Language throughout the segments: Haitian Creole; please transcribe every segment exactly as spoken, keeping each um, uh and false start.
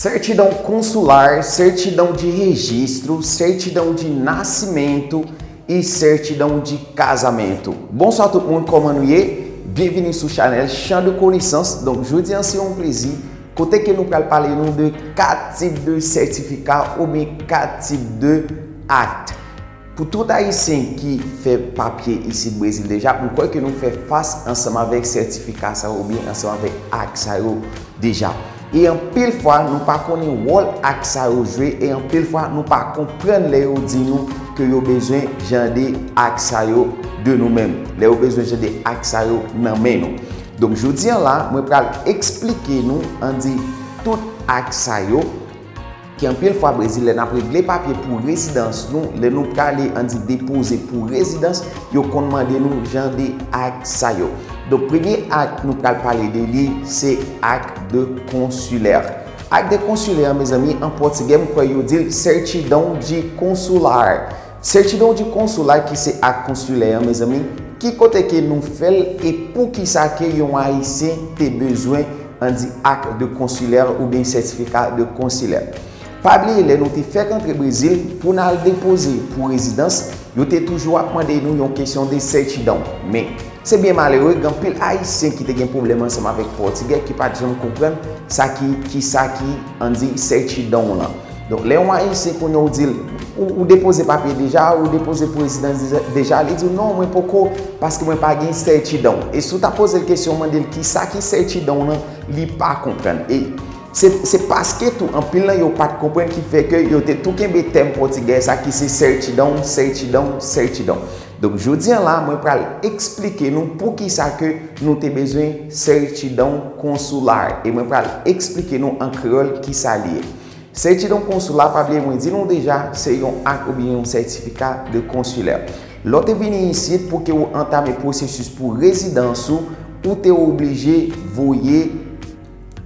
Certidão consular, certidão de registro, certidão de nascimento e certidão de casamento. Bonswa tout moun, kòman nou ye? Byenvini sou chanèl Chan de Konesans. Donk, jodi an se yon plezi kote ke nou pral pale nou de kat tip de sètifika oubyen kat tip de akt. Pou tout Ayisyen ki fè papye isit Brezil deja, m kwè ke nou fè fas ansanm avèk sètifika sa yo oubyen ansanm avèk akt sa yo deja. E anpil fwa, nou pa konnen wòl akt sa yo jwe, e anpil fwa, nou pa konprann lè yo di nou ke yo bezwen jan de akt sa yo de nou menm, lè yo bezwen jan de akt sa yo nan men nou. Donk, jodi an la, mwen pral eksplike nou, ann di, tout akt sa yo, ke anpil fwa Brezil, lè n ap regle papye pou rezidans nou, lè nou prale, ann di, depoze pou rezidans, yo konn mande nou jan de akt sa yo. Donk, premye akt nou pral pale de li, se akt de konsilè. Akt de konsilè, mezanmi, an pòtigè, m kwè yo di l certidão de consular. Certidão de consular, ki se akt konsilè an, mezanmi, ki kote ke nou fè l e poukisa ke yon Ayisyen te bezwen, ann di, akt de konsilè oubyen sètifika de konsilè? Pa bliye, lè nou te fèk antre Brezil, pou n al depoze pou rezidans, yo te toujou ap mande nou yon kesyon de certidão. Men, se byen malere, gen anpil Ayisyen ki te gen pwoblèm ansanm avèk Pòtigè ki pa t janm konprann sa ki, kisa ki, ann di, certidão lan. Donk, lè yon Ayisyen kounye a ou di l, ou, ou depoze papye deja, ou depoze pou rezidans deja, deja, li di w, "Non, mwen poko, paske mwen pa gen certidão." E si w ta poze l kesyon, mande l kisa ki certidão lan, li pa konprann. E se, se paske tou anpil nan yo pa t konprann ki fè ke yo te tou kenbe tèm pòtigè sa ki se certidão, certidão, certidão. Donk, jodi an la, mwen pral eksplike nou poukisa ke nou te bezwen certidão consular. E mwen pral eksplike nou an kreyòl kisa li ye. Certidão consular, pa bliye mwen di nou deja, se yon akt oubyen yon sètifika de konsilè. Lè w te vini isit pou ke w antame pwosesis pou rezidans ou, ou te oblije voye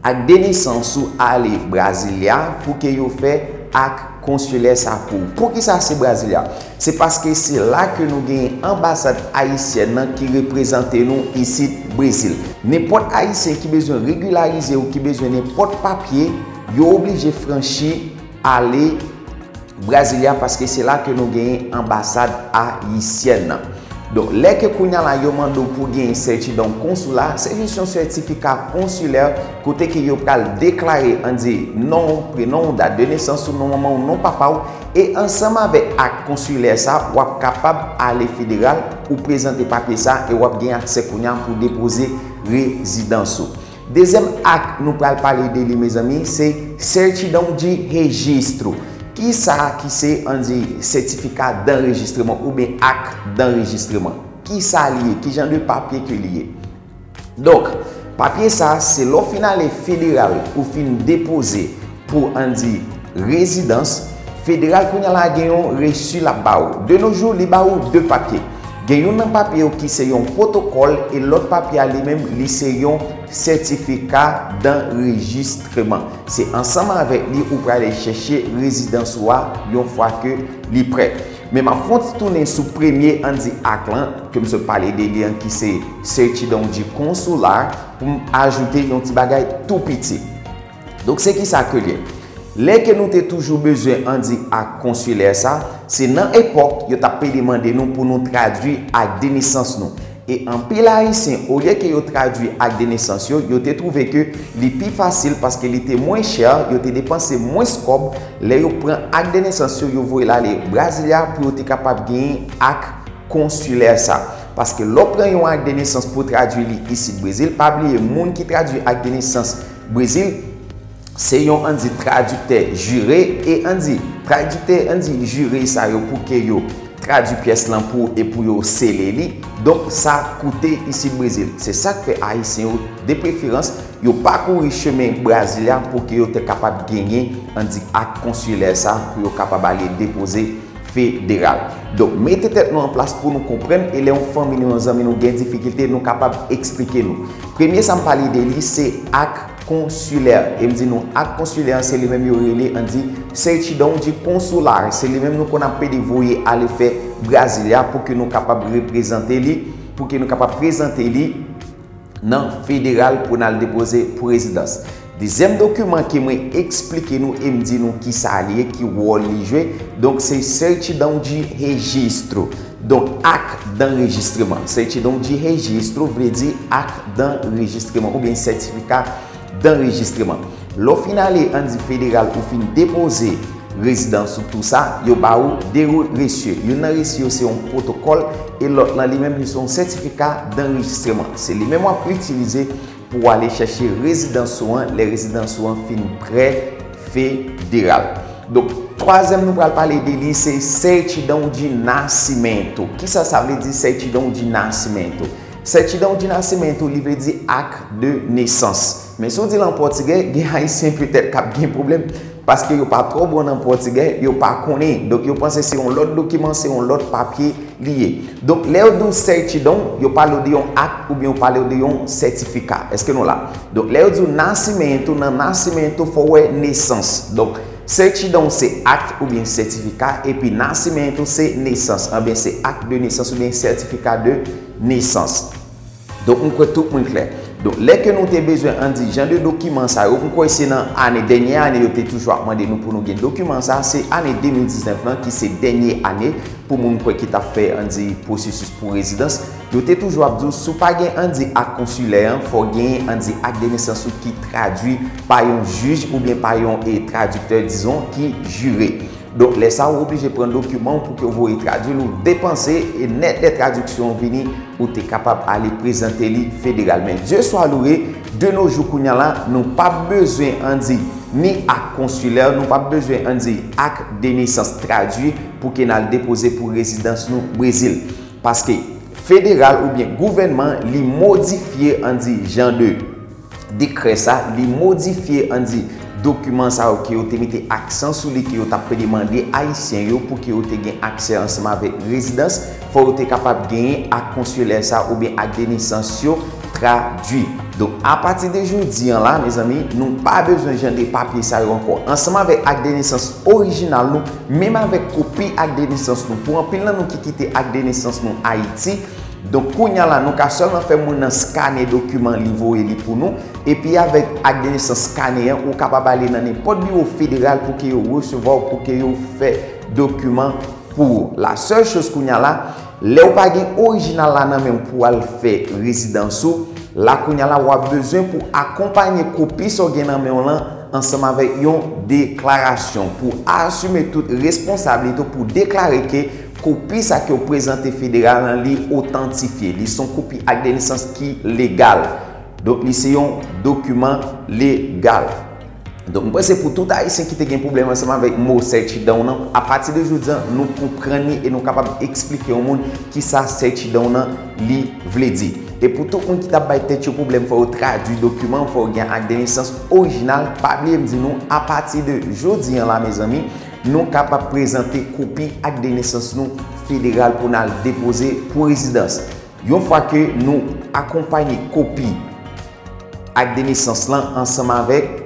akt de nesans ou ale Brasilia pou ke yo fè akt konsilè sa pou ou. Poukisa se Brasilia? Se paske se la ke nou genyen anbasad ayisyèn nan ki reprezante nou isit Brezil. Nenpòt Ayisyen ki bezwen regilarize ou ki bezwen nenpòt papye, yo oblije franchi ale Brasilia, paske se la ke nou genyen anbasad ayisyèn nan. Donk, lè ke kounye a la yo mande w pou genyen certidão consular, se jis yon sètifika konsilè kote ke yo pral deklare, ann di, non w, prenon w, dat de nesans ou, non manman w, non papa w, e ansanm avèk akt konsilè sa, w ap kapab ale federal, ou prezante papye sa, e w ap gen aksè kounye a pou depoze rezidans ou. Dezyèm akt nou pral pale de li, mezanmi, se certidão de registro. Kisa ki se, ann di, sètifika danrejistreman oubyen akt danrejistreman? Kisa li ye? Ki jan de papye ke li ye? Donk, papye sa, se lè w fin ale federal, ou fin depoze pou, ann di, rezidans, federal kounye a la gen yon resi l ap ba ou. De nos jours, li ba ou de papye. Gen youn nan papye yo ki se yon pwotokòl e lòt papye a li menm, li se yon sètifika danrejistreman. Se ansanm avèk li ou prale chèche rezidans ou a yon fwa ke li prè. Men m ap fè yon ti tounen sou premye, ann di, akt lan, ke m sot pale de li an, ki se certidão de consular, pou m ajoute yon ti bagay tou piti. Donk, se kisa ke l ye? Lè ke nou te toujou bezwen, ann di, akt konsilè sa, se nan epòk yo t ap pede mande nou pou nou tradui akt de nesans nou. E anpil Ayisyen, olye ke yo tradui akt de nesans yo, yo te twouve ke li pi fasil paske li te mwen chè, yo te depanse mwens kòb lè yo pran akt de nesans yo, yo voye l ale Brasilia pou yo te kapab genyen akt konsilè sa. Paske lè w pran yon akt de nesans pou w tradui li isit Brezil, pa bliye moun ki tradui akt de nesans Brezil, se yon, ann di, tradiktè jire, e, ann di, tradiktè, ann di, jire sa yo pou ke yo tradui pyès lan pou ou e pou yo sele li. Donk, sa koute isit Brezil. Se sa k fè Ayisyen yo, de preferans, yo pa kouri chemen Brasilia pou ke yo te kapab genyen, ann di, akt konsilè sa pou yo kapab ale depoze federal. Donk, mete tèt nou an plas pou nou konprann, e lè yon fanmi nou, yon zanmi nou gen difikilte, nou kapab eksplike nou. Premye sa m pale de li, se akt konsilè. E m di nou, akt konsilè an, se li menm yo rele, ann di, certidão de consular. Se li menm nou konn ap pede voye ale fè Brasilia pou ke nou kapab reprezante li, pou ke nou kapab prezante li nan federal pou n al depoze pou rezidans. Dezyèm dokiman ke mwen eksplike nou e m di nou kisa li ye, ki wòl li jwe, donk se certidão de registro. Donk, acta de enregistrement. Certidão de registro vle di acta de enregistrement oubyen certificat de enregistrement. Lè w fin ale, ann di federal, ou fin depoze rezidans ou, tou sa, yo ba ou de re- resye. Youn nan resye yo se yon pwotokòl e lòt lan li menm li se yon certificat de enregistrement. Se li menm w ap itilize pou w ale chèche rezidans ou an lè rezidans ou an fin prè federal. Donk, twazyèm nou pral pale de li se certidão de nascimento. Kisa sa vle di certidão de nascimento? Certidão de nascimento, li vle di acta de naissance. Men si w di l an pòtigè, gen Ayisyen petèt k ap gen pwoblèm, paske yo pa twò bon nan pòtigè, yo pa konnen. Donk, yo panse se yon lòt dokiman, se yon lòt papye li ye. Donk, lè yo di w certidão, yo pale w de yon acta oubyen yo pale w de yon certificat. Èske nou la? Donk, lè yo di w nascimento, nan nascimento, fò w wè nesans. Donk, certidão se acta oubyen certificat, epi nascimento se nesans. Anben, se acta de naissance oubyen certificat de naissance. Donk, m kwè tout moun klè. Donk, lè ke nou te bezwen ann di jan de dokiman sa yo, m kwè se nan ane, dènye ane yo te toujou ap mande nou pou nou gen dokiman sa, se ane de mil diznèf lan ki se dènye ane pou moun, m kwè, ki t ap fè ann di pwosesis pou rezidans. Yo te toujou ap di w, si w pa gen ann di acte consulaire an, fò w genyen ann di acte de naissance ou ki tradui pa yon jij oubyen pa yon, e, tradiktè, dizon, ki jire. Donk, lè sa, ou oblije pran dokiman w pou ke w voye tradui l, ou depanse, e nèt lè tradiksyon an vini, ou te kapab ale prezante li federal. Men, Dieu soit loué, de nos jours, kounye a la, nou p ap bezwen ann di ni acte consulaire, nou p ap bezwen ann di acte de naissance tradui pou ke n al depoze pou rezidans nou Brezil. Paske federal oubyen gouvènman, li modifye ann di jan de dekrè sa, li modifye ann di dokiman sa yo ke yo te mete aksan sou li, ke yo t ap demande Ayisyen yo pou ke yo te gen aksè ansanm avèk rezidans, fò yo te kapab genyen acte consulaire sa oubyen acte de naissance yo tradui. Donk, apati de jodi an la, mezanmi, nou pa bezwen jan de papye sa yo ankò. Ansanm avèk acte de naissance orijinal nou, menm avèk kopi acte de naissance nou, pou anpil nan nou ki kite acte de naissance nou Ayiti, donk, kounye a la, nou ka sèlman fè moun nan skane dokiman, li voye li pou nou. Epi avèk acte de naissance skane an, ou kapab ale nan nenpòt biwo federal pou ke yo resevwa w, pou ke yo fè dokiman pou ou. La seule chose kounye a la, lè w pa gen orijinal la nan men w pou w al fè rezidans ou, la kounye a la, w ap bezwen pou akonpanye kopi sa w gen nan men w lan ansanm avèk yon deklarasyon pou asime tout responsablite w pou deklare ke kopi sa ke w prezante federal lan, li otantifye. Li se yon kopi acte de naissance ki legal. Donk, li se yon dokiman legal. Donk, m panse pou tout Ayisyen ki te gen pwoblèm ansanm avèk mo certidão nan, apati de jodi an, nou konprann li e nou kapab eksplike yon moun kisa certidão nan li vle di. E pou tout moun ki t ap bay tèt yo pwoblèm, fò yo tradui dokiman, fò yo gen acte de naissance orijinal, pa bliye m di nou, apati de jodi an la, mezanmi, nou kapab prezante kopi acte de naissance nou federal pou n al depoze pou rezidans. Yon fwa ke nou akonpanye kopi acte de naissance lan ansanm avèk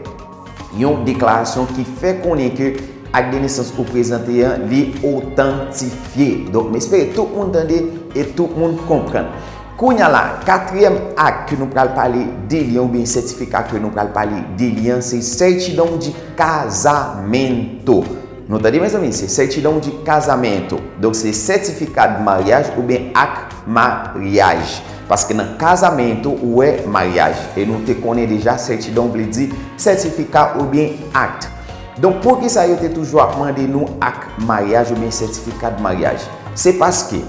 yon deklarasyon ki fè konnen ke acte de naissance ou prezante an, li otantifye. Donk, m espere tout moun tande e tout moun konprann. Kounye a la, katriyèm acte ke nou pral pale de li an, oubyen sètifika ke nou pral pale de li an, se certidão de casamento. Nou tande, mezanmi, se certidão de casamento. Donk, se sètifika de maryaj oubyen acte maryaj. Paske nan casamento, ou wè maryaj. E nou te konnen deja, certidão vle di sètifika oubyen acte. Donk, poukisa yo te toujou ap mande nou acte maryaj oubyen sètifika de maryaj? Se paske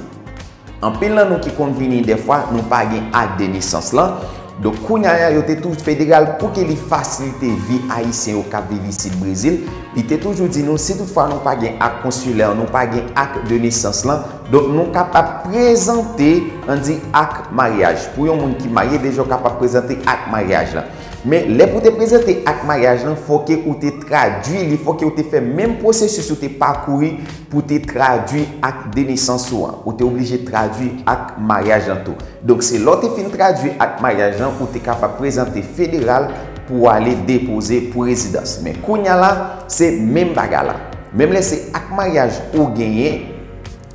anpil nan nou ki konn vini dèfwa, nou pa gen acte de naissance lan. Donk, kounye a, yo te tou federal pou ke li fasilite vi Ayisyen yo k ap viv isit Brezil. Li te toujou di nou, si toutfwa nou pa gen acte consulaire, nou pa gen acte de naissance lan, donk nou kapab prezante, ann di, acte maryaj. Pou yon moun ki marye deja, w kapab prezante acte maryaj lan. Men, lè pou te prezante acte maryaj lan, fò ke ou te tradui li, fò ke ou te fè menm pwosesis ou te pakouri pou te tradui acte de naissance ou an. Ou te oblije tradui acte maryaj lan tou. Donk, se lè w te fin tradui acte maryaj lan, ou te kapab prezante federal pou w ale depoze pou rezidans. Men kounye a la, se menm bagay la. Menm lè se acte maryaj ou genyen,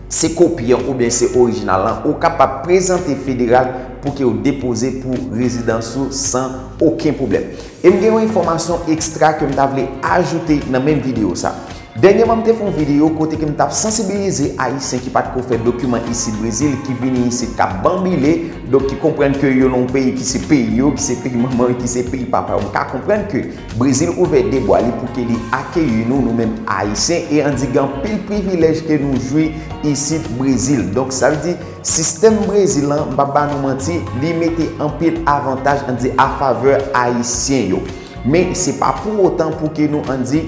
se kopi an oubyen se orijinal lan, ou kapab prezante federal pou ke yo depoze pou rezidans ou san okenn pwoblèm. E m gen yon enfòmasyon ekstra ke m ta vle ajoute nan menm videyo sa. Dènyèman, m te fè yon videyo kote ke m t ap sansibilize Ayisyen ki pa t ko fè dokiman isit Brezil, ki vini isit k ap banbile, donk ki konprann ke yo nan yon peyi ki se peyi yo, ki se peyi manman yo, ki se peyi papa yo. M ka konprann ke Brezil ouvè de bra li pou ke li akeyi nou, nou menm Ayisyen, e ann di gen anpil privilèj ke nou jwi isit Brezil. Donk, sa vle di, sistèm Brezil lan, m p ap ba nou manti, li mete anpil avantaj, ann di, a favè Ayisyen yo. Men, se pa pou otan pou ke nou, ann di,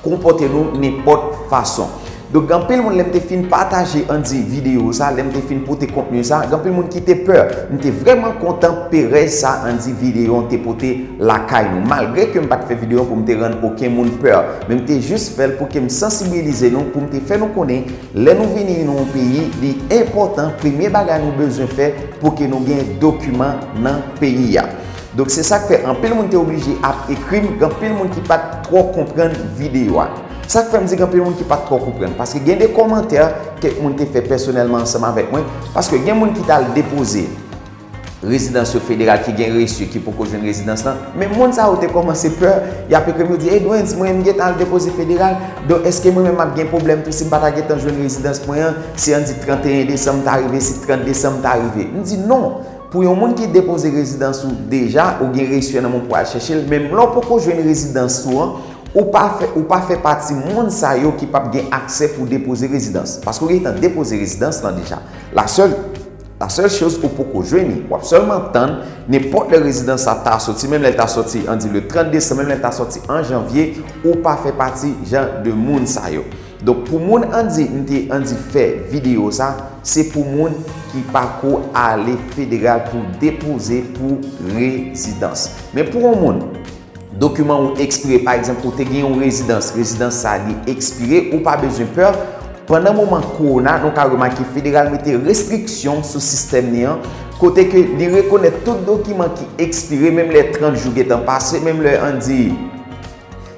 konpòte nou nenpòt fason. Donk, gen anpil moun, lè m te fin pataje, ann di, videyo sa, lè m te fin pote kontni sa, gen anpil moun ki te pè. M te vrèman kontan perèz sa, ann di, videyo an te pote lakay nou. Malgre ke m pa t fè videyo an pou m te rann okenn moun pè, men m te jis fè l pou ke m sansibilize nou, pou m te fè nou konnen, lè nou vini nan yon peyi, li enpòtan, premye bagay nou bezwen fè pou ke nou gen dokiman nan peyi a. Donk, se sa k fè anpil moun te oblije ap ekri m, gen anpil moun ki pa t twò konprann videyo a. Sa k fè m di gen anpil moun ki pa t twò konprann, paske gen de kòmantè kèk moun te fè pèsonèlman ansanm avèk mwen, paske gen moun ki t al depoze rezidans yo federal, ki gen resi, ki poko jwenn rezidans lan. Men moun sa yo te kòmanse pè, y ap ekri m, yo di, "Edwens, mwen, m gentan al depoze federal, donk èske mwen menm m ap gen pwoblèm tou si m pa ta gentan jwenn rezidans mwen an, si ann di trannteyen desanm ta rive, si trant desanm ta rive?" M di, "Non, pou yon moun ki depoze rezidans ou deja, ou gen resi an nan men w pou al chèche l, menm lè w poko jwenn rezidans ou an, ou pa fè, ou pa fè pati moun sa yo ki p ap gen aksè pou depoze rezidans, paske w gentan depoze rezidans lan deja. La sèl, la sèl choz ou poko jwenn li, w ap sèlman tann nenpòt lè rezidans sa ta sòti, menm lè l ta sòti, ann di, le trant desanm, menm lè l ta sòti an janvye, ou pa fè pati jan de moun sa yo." Donk, pou moun, ann di, m te, ann di, fè videyo sa, se pou moun ki pako ale federal pou depoze pou rezidans. Men pou yon moun, dokiman ou ekspire, pa egzanp, ou te gen yon rezidans, rezidans sa li ekspire, ou pa bezwen pè. Pandan moman kowona, nou ka remake federal mete restriksyon sou sistèm li an, kote ke li rekonèt tout dokiman ki ekspire, menm lè trant jou gentan pase, menm lè, ann di,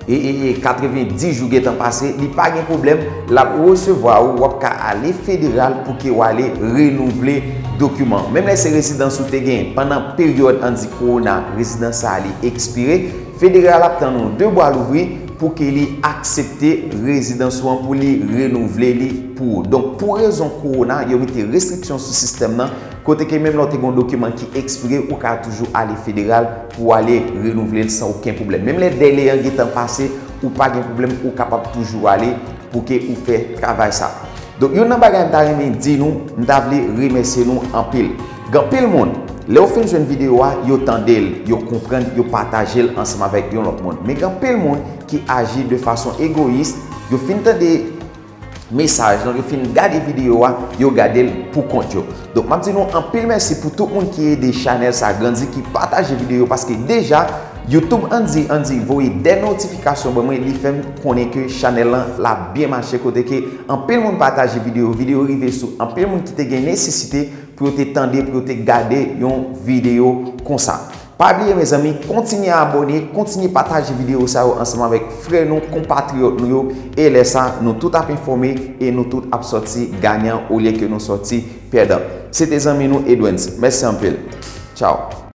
e, e, e, katrevenndis jou gentan pase, li pa gen pwoblèm, l ap resevwa ou, w ap ka ale federal pou ke w ale renouvle dokiman. Menm lè se rezidans ou te gen pandan peryòd, ann di, kowona, rezidans sa a li ekspire, federal ap tann ou de bra louvri pou ke li aksepte rezidans ou an, pou li renouvle li pou ou. Donk, pou rezon kowona, yo mete restriksyon sou sistèm nan, kote ke menm lè w te gen yon dokiman ki ekspire, ou ka toujou ale federal pou w ale renouvle l san okenn pwoblèm. Menm lè dèle an gentan pase, ou pa gen pwoblèm, ou kapab toujou ale pou ke ou fè travay sa. Donk, youn nan bagay m ta renmen di nou, m ta vle remèsye nou anpil. Gen anpil moun, lè yo fin jwenn videyo a, yo tande l, yo konprann, yo pataje l ansanm avèk yon lòt moun. Men gen anpil moun ki aji de fason egoyis, yo fin tande mesaj lan, yo fin gade videyo a, yo gade l pou kont yo. Donk, m ap di nou anpil mèsi pou tout moun ki ede chanèl sa grandi, ki pataje videyo, paske deja, YouTube ann di, ann di, voye de notifikasyon ban mwen, li fè m konnen ke chanèl lan, l ap byen mache, kote ke anpil moun pataje videyo, videyo rive sou anpil moun ki te gen nesesite pou yo te tande, pou yo te gade yon videyo konsa. Pa bliye, mezanmi, kontinye abòne, kontinye pataje videyo sa yo ansanm avèk frè nou, konpatriyòt nou yo, e lè sa, nou tout ap enfòme e nou tout ap sòti ganyan olye ke nou sòti pèdan. Se te zanmi nou, Edwens. Mèsi anpil. Tchaw.